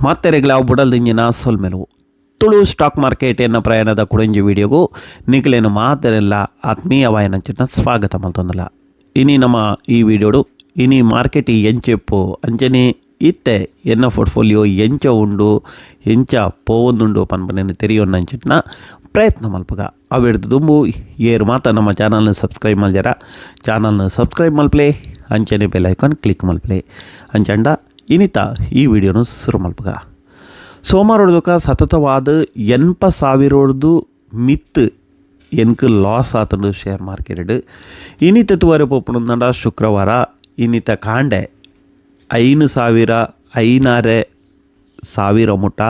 ಮಾತೆರೆಗ್ಲ ಬುಡಲ್ದಿಂಜಿನ ಸೊಲ್ಮೆಲು Tulu stock market ಎನ್ನ ಪ್ರಯಾಣದ ಕುಡಂಜಿ ವಿಡಿಯೋಗು ನಿಕ್ಲೇನು ಮಾತೆರೆಲ್ಲ ಆತ್ಮೀಯವಾಯನಂಚಿನ ಸ್ವಾಗತ ಮಲ್ತೊಂದಲ. ಇನಿ ನಮ್ಮ ಈ ವಿಡಿಯೋಡು ಇನಿ ಮಾರ್ಕೆಟ್ ಎಂಚೆಪ್ಪು ಅಂಚನೆ ಇತ್ತೆ ಎನ್ನ ಪೋರ್ಟ್ಫೋಲಿಯೋ ಎಂಚ ಉಂಡು ಎಂಚ ಪೋವೊಂದುಂಡು ಪನ್ಪನೆನ್ ತೆರಿಯೊನ್ನಂಚಿನ ಪ್ರಯತ್ನ ಮಲ್ಪುಗ. ಅವೆಡ್ದು ದುಂಬು ಏರು ಮಾತ ನಮ್ಮ ಚಾನಲ್ನ ಸಬ್ಸ್ಕ್ರೈಬ್ ಮಲ್ಜರ ಚಾನಲ್ನ ಸಬ್ಸ್ಕ್ರೈಬ್ ಮಲ್ಪಲೆ ಅಂಚನೆ bell icon click ಮಲ್ಪಲೆ ಅಂಚಂಡ ಇನಿತ ಈ ವಿಡಿಯೋನು ಶುರು ಮಲ್ಪುಗ. ಸೋಮವಾರ ಸತತವಾದ 80,000 ಮಿತ್ ಎನ್ಕ್ ಲಾಸ್ ಆತಂಡು ಶೇರ್ ಮಾರ್ಕೆಟ್. ಇನಿತ ತುವರೆ ಪೋಪುಂಡ ಶುಕ್ರವಾರ ಇನ್ನಿತ ಕಾಂಡೆ 5,000 5.5 ಸಾವಿರ ಮುಟ್ಟ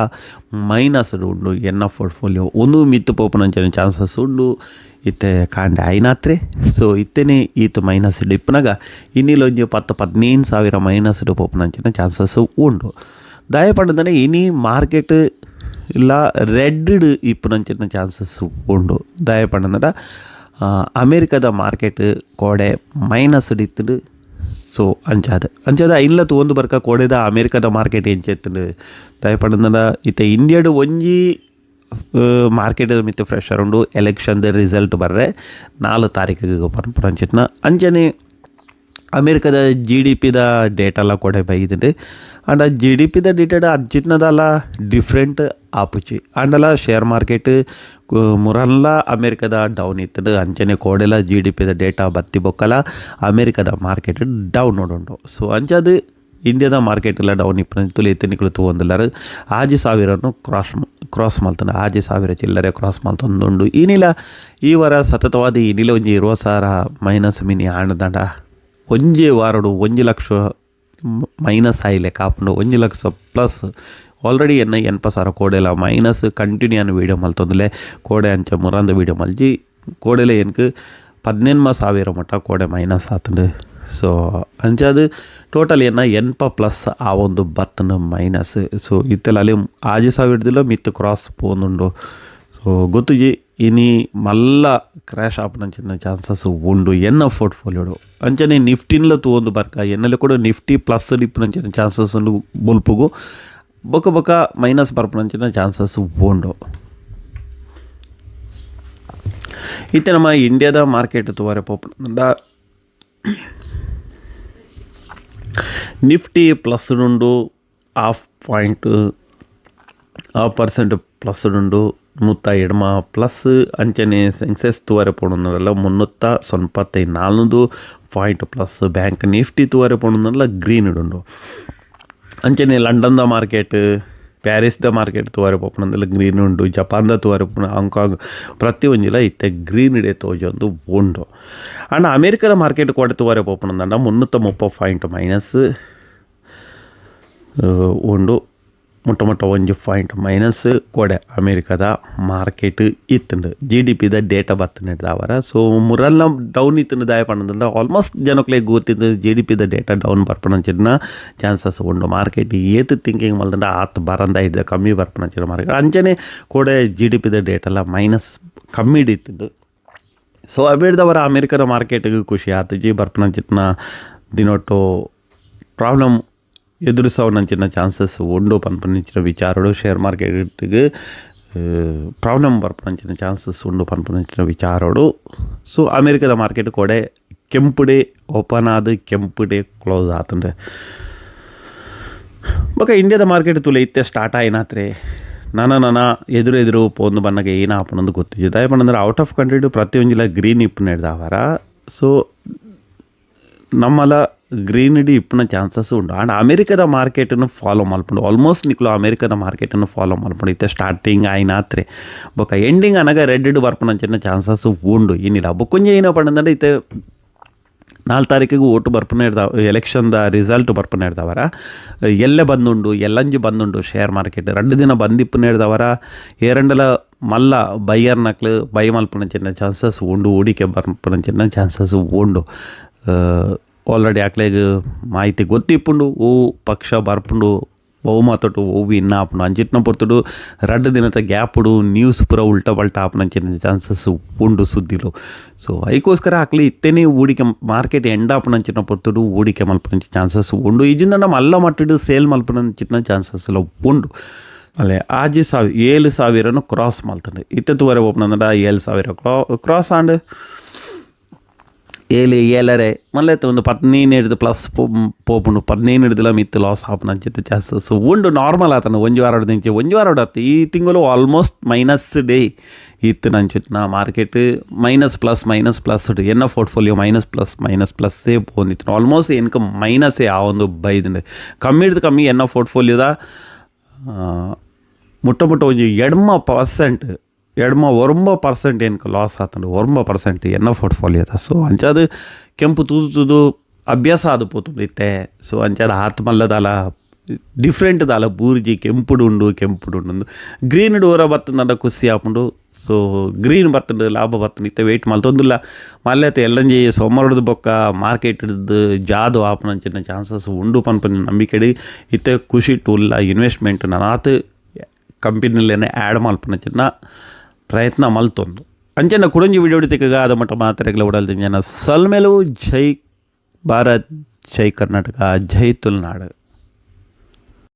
ಮೈನಸ್ ಉಂಡು ಎನ್ನ ಪೋರ್ಟ್ಫೋಲಿಯೋ. ಒಂದು ಮಿತ್ತು ಪೋಪುನಂಚಿನ ಚಾನ್ಸಸ್ ಉಂಡು ಇತ್ತೆ ಕಾಂಡೆ ಐನಾತ್ರೆ. ಸೊ ಇತ್ತೇನೆ ಈತ ಮೈನಸ್ ಇಪ್ಪನಾಗ ಇನ್ನಿಲೊಂಜಿ 10-15 ಸಾವಿರ ಮೈನಸ್ ಪೋಪುನಂಚಿನ ಚಾನ್ಸಸ್ ಉಂಡು. ದಾಯ ಪಂಡದನೆ ಇನಿ ಮಾರ್ಕೆಟ್ ಇಲ್ಲ ರೆಡ್ ಇಪ್ಪುನಂಚಿನ ಚಾನ್ಸಸ್ ಉಂಡು. ದಾಯ ಪಂಡಂದ್ರೆ ಅಮೇರಿಕದ ಮಾರ್ಕೆಟ್ ಕೋಡೆ ಮೈನಸ್ ಇತ್ತುಂಡು. ಸೊ ಅಂಚಾದ ಅಂಚಾದ ಇಲ್ಲ ತೂವೊಂದು ಬರ್ಕ ಕೋಡೆದ ಅಮೇರಿಕದ ಮಾರ್ಕೆಟ್ ಎಂಚೆತ್ತುಂಡು. ದಾಯ ಪಂಡಂದ್ರೆ ಇತ್ತೆ ಇಂಡಿಯಾಡ್ ಒಂಜಿ ಮಾರ್ಕೆಟ್ ಮಿತ್ತು ಪ್ರೆಷರ್ ಉಂಡು. ಎಲೆಕ್ಷನ್ದ ರಿಸಲ್ಟ್ ಬರ್ರೆ 4 ತಾರೀಕಿಗೆ ಪನ್ಪುನಂಚಿನ. ಅಂಚನೆ ಅಮೇರಿಕದ ಜಿಡಿಪಿದ ಡೇಟೆಲ್ಲ ಕೊಡೆ ಬೈದುಂಡು. ಆಂಡ ಜಿಡಿಪಿದ ಡೇಟಾಡ್ ಅಂಚಿನದಲ್ಲ ಡಿಫ್ರೆಂಟ್ ಆಪುಜಿ. ಆಂಡಲ ಶೇರ್ ಮಾರ್ಕೆಟ್ ಮುರಲ್ಲ ಅಮೇರಿಕದ ಡೌನ್ ಇತ್ತುಂಡು. ಅಂಚನೆ ಕೋಡೆಲ ಜಿಡಿಪಿದ ಡೇಟಾ ಬತ್ತಿ ಬೊಕ್ಕಲ ಅಮೇರಿಕದ ಮಾರ್ಕೆಟ್ ಡೌನ್ ಉಂಡು. ಸೊ ಅಂಚಾದ್ ಇಂಡಿಯಾದ ಮಾರ್ಕೆಟ್ ಎಲ್ಲ ಡೌನ್ ಇಪ್ಪುನ ತುಲೆ ಇತ್ತೆ ನಿಕುಲು ತೂವೊಂದುಲ್ಲಾರ್. 6,000ನು ಕ್ರಾಸ್ ಕ್ರಾಸ್ ಮಲ್ತುಂಡು, 6,000 ಚಿಲ್ಲರೆ ಕ್ರಾಸ್ ಮಲ್ತೊಂದುಂಡು. ಈನಿಲ ಈ ವಾರ ಸತತವಾದ ಇನಿಲ ಒಂಜಿ 20,000 ಮೈನಸ್ ಮಿನಿ ಆಂಡದಾಂಡ ಒಂಜಿ ವಾರಡು 1 ಲಕ್ಷ ಮೈನಸ್ ಆಯಿಲೆ ಕಾಪುಂಡು. 1 ಲಕ್ಷ ಪ್ಲಸ್ ಆಲ್ರೆಡಿ ಎನ್ನ 80,000 ಕೋಡೆಲ ಮೈನಸ್. ಕಂಟಿನ್ಯೂ ಅನ್ನು ವೀಡಿಯೋ ಮಲ್ತೊಂದುಲ್ಲೆ. ಕೋಡೆ ಅಂಚ ಮುರಂದ ವೀಡಿಯೋ ಮಲ್ಜಿ. ಕೋಡೆಲ ಎನ್ಕ್ 18,000 ಮಟ್ಟ ಕೋಡೆ ಮೈನಸ್ ಆತುಂಡು. ಸೊ ಅಂಚಾದ್ ಟೋಟಲ್ ಎನ್ನ 80 ಪ್ಲಸ್ ಆ ಒಂದು ಬತ್ತನ ಮೈನಸ್. ಸೊ ಇತ್ತೆಲ ಅಲ್ಲಿ 6,000ದಲ ಮಿತ್ತು ಕ್ರಾಸ್ ಪೋವೊಂದುಂಡು. ಸೊ ಗೊತ್ತುಜಿ, ಇನಿ ಮಲ್ಲ ಕ್ರ್ಯಾಶ್ ಆಪುನಂಚಿನ ಚಾನ್ಸಸ್ ಉಂಡು ಎನ್ನ ಪೋರ್ಟ್ಫೋಲಿಯೋಡು. ಅಂಚನೆ ನಿಫ್ಟಿನ್ಲ ತೂವೊಂದು ಬರ್ಕ ಎನ್ನಲೆ ಕೂಡ ನಿಫ್ಟಿ ಪ್ಲಸ್ ಇಪ್ಪುನಂಚಿನ ಚಾನ್ಸಸ್ ಉಂಡು ಬೊಲ್ಪುಗು. ಬೊಕ ಬೊಕ ಮೈನಸ್ ಬರ್ಪುನಂಚಿನ ಚಾನ್ಸಸ್ ಉಂಡು. ಇತ್ತೆ ನಮ್ಮ ಇಂಡಿಯಾದ ಮಾರ್ಕೆಟ್ ತೂವರೆ ಪೋಪುಂಡ ನಿಫ್ಟಿ ಪ್ಲಸ್ ಉಂಡು, half point half percent plus ಉಂಡು, 180 ಪ್ಲಸ್. ಅಂಚನೆ ಸೆನ್ಸೆಕ್ಸ್ ತೂವರೆ ಪೋಣುಂಡಲ 394 point plus. Bank Nifty ತೂವರೆ ಪೋಣುಂಡಲ ಗ್ರೀನ್ ಉಂಡು. ಅಂಚನೆ ಲಂಡನ್ದ ಮಾರ್ಕೆಟ್, ಪ್ಯಾರಿಸ್ದ ಮಾರ್ಕೆಟ್ ತೂವರೆ ಪೋಪುನಂದಲ ಗ್ರೀನ್ ಉಂಡು. ಜಪಾನ್ದ ತೂವರೆ ಪೋಪುನ ಹಾಂಗ್ಕಾಂಗ್ ಪ್ರತಿ ಒಂಜಿಲ ಇತ್ತೆ ಗ್ರೀನ್ ಇಡೆ ತೋಜೊಂದು ಉಂಡು. ಆಂಡ ಅಮೇರಿಕದ ಮಾರ್ಕೆಟ್ ಕೋಡೆ ತೂವರೆ ಪೋಪುನಂದಂಡ 330 ಪಾಯಿಂಟ್ ಮೈನಸ್ ಉಂಡು. ಮುಟ್ಟ ಮುಟ್ಟ ಒಂಜಿ ಪಾಯಿಂಟ್ ಮೈನಸ್ ಕೋಡೆ ಅಮೇರಿಕದ ಮಾರ್ಕೆಟ್ ಇತ್ತುಂಡು ಜಿಡಿಪಿದ ಡೇಟಾ ಬತ್ತನೆಡ್ದಾವರ. ಸೊ ಮುರಲ್ಲ ಡೌನ್ ಇತ್ತುಂಡು. ದಾಯ ಪಂಡಂಡ ಆಲ್ಮೋಸ್ಟ್ ಜನಕ್ಲೆಗ್ ಗೊತ್ತಿದ್ದು ಜಿಡಿಪಿದ ಡೇಟಾ ಡೌನ್ ಬರ್ಪುನಂಚಿನ ಚಾನ್ಸಸ್ ಉಂಡು. ಮಾರ್ಕೆಟ್ ಏತ್ ಥಿಂಕಿಂಗ್ ಮಲ್ತಂಡ ಆತ್ ಬರಂದ ಇದ್ದ ಕಮ್ಮಿ ಬರ್ಪುನಂಚಿನ ಮಾರ್ಕೆಟ್. ಅಂಚನೆ ಕೋಡೆ ಜಿಡಿಪಿದ ಡೇಟೆಲ್ಲ ಮೈನಸ್ ಕಮ್ಮಿ ಇತ್ತುಂಡು. ಸೊ ಅವೇಡ್ದವರ ಅಮೇರಿಕದ ಮಾರ್ಕೆಟ್ಗೆ ಖುಷಿ ಆತುಜಿ. ಬರ್ಪುನಂಚಿನ ದಿನೊಟ್ಟು ಪ್ರಾಬ್ಲಮ್ ಎದುರಿಸೋನಂಚಿನ ಚಾನ್ಸಸ್ ಉಂಡು ಪನ್ಪುನಂಚಿನ ವಿಚಾರಡು, ಶೇರ್ ಮಾರ್ಕೆಟ್ಗೆ ಪ್ರಾಬ್ಲಮ್ ಬರ್ಪುನಂಚಿನ ಚಾನ್ಸಸ್ ಉಂಡು ಪನ್ಪುನಂಚಿನ ವಿಚಾರಡು. ಸೊ ಅಮೇರಿಕದ ಮಾರ್ಕೆಟ್ ಕೋಡೆ ಕೆಂಪುಡೆ ಓಪನ್ ಆದ್ ಕೆಂಪುಡೆ ಕ್ಲೋಸ್ ಆತುಂಡು. ಬೊಕ ಇಂಡಿಯಾದ ಮಾರ್ಕೆಟ್ ತುಲೆ ಇತ್ತೆ ಸ್ಟಾರ್ಟ್ ಆಯಿನಾತ್ರೆ ನನ ನನ ಎದುರು ಎದುರು ಪೋಂದು ಬನ್ನಗ ಏನ ಆಪುನಂದು ಗೊತ್ತಿಜ್ಜಿ. ದಾಯೆ ಪಂಡಂದ್ರೆ out of country ಪ್ರತಿಯೊಂಜಿಲ green ಇಪ್ಪುನೆಡ್ದಾವರ so ನಮ್ಮಲ green ಇಡಿ ಇಪ್ಪುನ ಚಾನ್ಸಸ್ ಉಂಡು. ಆಂಡ ಅಮೇರಿಕದ ಮಾರ್ಕೆಟನ್ನು ಫಾಲೋ ಮಲ್ಪುಂಡು. ಆಲ್ಮೋಸ್ಟ್ ನಿಕುಲು ಅಮೇರಿಕದ ಮಾರ್ಕೆಟನ್ನು ಫಾಲೋ ಮಲ್ಪುಂಡು. ಇತ್ತೆ ಸ್ಟಾರ್ಟಿಂಗ್ ಆಯಿನಾತ್ರೆ ಬೊಕ ಎಂಡಿಂಗ್ ಅನಗ ರೆಡ್ ಬರ್ಪುನಂಚಿನ ಚಾನ್ಸಸ್ ಉಂಡು ಏನಿಲ್ಲ. ಬೊಕ್ಕೊಂಜಿ ಏನ ಪಂಡಂದ್ರೆ ಇತ್ತೆ 4 ತಾರೀಕಿಗೆ ಓಟು ಬರ್ಪುನ ಇರ್ದಾವ, ಎಲೆಕ್ಷನ್ದ ರಿಸಲ್ಟ್ ಬರ್ಪುನ ಇರ್ದವರ. ಎಲ್ಲೆ ಬಂದುಂಡು ಎಲ್ಲಂಜಿ ಬಂದುಂಡು ಶೇರ್ ಮಾರ್ಕೆಟ್ 2 ದಿನ ಬಂದಿಪ್ಪುನ ಇರ್ದವರ. ಏರಂಡಲ ಮಲ್ಲ ಬೈಯರ್ನಕ್ಲು ಬೈ ಮಲ್ಪುನಂಚಿನ ಚಾನ್ಸಸ್ ಉಂಡು, ಹೂಡಿಕೆ ಬರ್ಪುನಂಚಿನ ಚಾನ್ಸಸ್ ಉಂಡು. ಆಲ್ರೆಡಿ ಅಕ್ಲೆಗ್ ಮಾಹಿತಿ ಗೊತ್ತಿಪ್ಪುಂಡು, ಓ ಪಕ್ಷ ಬರ್ಪುಂಡು ಬಹುಮತೊಟು ಒವು ವಿನ್ ಆಪುಂಡು ಅಂಚಿತ್ತಿನ ಪೊರ್ತುಡು ರಡ್ಡ್ ದಿನತ ಗ್ಯಾಪುಡು ನ್ಯೂಸ್ ಪೂರ ಉಲ್ಟಾ ಪಲ್ಟಾ ಆಪುನಂಚಿನ ಚಾನ್ಸಸ್ ಉಂಡು ಸುದ್ದಿಲು. ಸೊ ಐಕೋಸ್ಕರ ಅಕ್ಲು ಇತ್ತೆನೇ ಹೂಡಿಕೆ ಮಾರ್ಕೆಟ್ ಎಂಡ್ ಆಪುನಂಚಿನ ಪೊರ್ತುಡು ಹೂಡಿಕೆ ಮಲ್ಪುನಂಚಿನ ಚಾನ್ಸಸ್ ಉಂಡು. ಇಜ್ಜಿಂಡ ಮಲ್ಲ ಮಟ್ಟಡ್ ಸೇಲ್ ಮಲ್ಪುನಂಚಿನ ಚಾನ್ಸಸ್ ಲ ಉಂಡು. ಅಲೆ ಆಜಿ ಸಾವಿರ 7000ನು ಕ್ರಾಸ್ ಮಲ್ತುಂಡು. ಇತ್ತೆ ತೂವರೆ ಪೋಪುನಂಡ 7000 ಕ್ರಾಸ್ ಆಂಡ್. ಏಳು ಏಳರೆ ಮಲ್ಲೆತ್ ಒಂದು 15 ಹಿಡ್ದು ಪ್ಲಸ್ ಪೋಪುಂಡು. 15 ಹಿಡ್ದುಲ ಮಿತ್ತ್ ಲಾಸ್ ಆಪುನಂಚಿನ ಚಾನ್ಸಸ್ ಉಂಡು. ನಾರ್ಮಲ್ ಆತನ ಒಂಜಿ ವಾರ ದಿಂಚಿ ಒಂಜಿ ವಾರ ಅತ್ತು ಈ ತಿಂಗಳು ಆಲ್ಮೋಸ್ಟ್ ಮೈನಸ್ ಡೇ ಇತ್ತು ನಂಚಿನ market. Minus plus minus plus ಎನ್ನ ಪೋರ್ಟ್ಫೋಲಿಯೋ ಮೈನಸ್ ಪ್ಲಸ್ ಮೈನಸ್ ಪ್ಲಸ್ಸೇ ಪೋಂದಿತ್ತು. ಆಲ್ಮೋಸ್ಟ್ ಎನ್ಕ ಮೈನಸ್ಸೇ ಆವೊಂದು ಬೈದುಂಡು. ಕಮ್ಮಿ ಹಿಡ್ದು ಕಮ್ಮಿ ಎನ್ನ ಪೋರ್ಟ್ಫೋಲಿಯೋದ ಮುಟ್ಟ ಮುಟ್ಟ ಒಂಜಿ 80%, 89% ಎನ್ಕ ಲಾಸ್ ಆತುಂಡು. 9% ಎನ್ನ ಪೋರ್ಟ್ಫೋಲಿಯೋದ. ಸೊ ಅಂಚಾದ್ ಕೆಂಪು ತೂದು ತೂದು ಅಭ್ಯಾಸ ಆದ್ ಪೋತುಂಡು ಇತ್ತೆ. ಸೊ ಅಂಚಾದ್ ಆತ್ ಮಲ್ಲದಾಲ ಡಿಫ್ರೆಂಟ್ ದಾಲ ಬೂರ್ಜಿ. ಕೆಂಪುಡು ಉಂಡು, ಕೆಂಪುಡು ಉಂಡು. ಗ್ರೀನ್ ಡ್ ಒರ ಬತ್ತುಂಡ ಖುಷಿ ಆಪುಂಡು. ಸೊ ಗ್ರೀನ್ ಬತ್ತುಂಡು, ಲಾಭ ಬತ್ತುಂಡು. ಇತ್ತೆ ವೆಯ್ಟ್ ಮಲ್ತೊಂದುಲ್ಲ. ಮಲ್ಲೆತ್ ಎಲ್ಲಂಜಿ ಸೋಮವಾರದ ಬೊಕ್ಕ ಮಾರ್ಕೆಟ್ ಜಾದು ಆಪುನಂಚಿನ ಚಾನ್ಸಸ್ ಉಂಡು ಪನ್ಪಿನ ನಂಬಿಕೆಡ್ ಇತ್ತೆ ಖುಷಿಟ್ ಉಲ್ಲ. ಇನ್ವೆಸ್ಟ್ಮೆಂಟ್ ನನಾತ್ ಕಂಪನಿಲೇನೆ ಆ್ಯಡ್ ಮಲ್ಪುನಂಚಿನ ಪ್ರಯತ್ನ ಮಲ್ತೊಂದು. ಅಂಚನೆ ಕುಡೊಂಜಿ ವಿಡಿಯೋ ತಿಕ್ಕಗ ಅದ ಮಟ್ಟ ಮಾತೆರೆಗ್ಲ ಉಡಲ್ ದಿಂಜಿನ ಸೊಲ್ಮೆಲು. ಜೈ ಭಾರತ್, ಜೈ ಕರ್ನಾಟಕ, ಜೈ ತುಳುನಾಡು.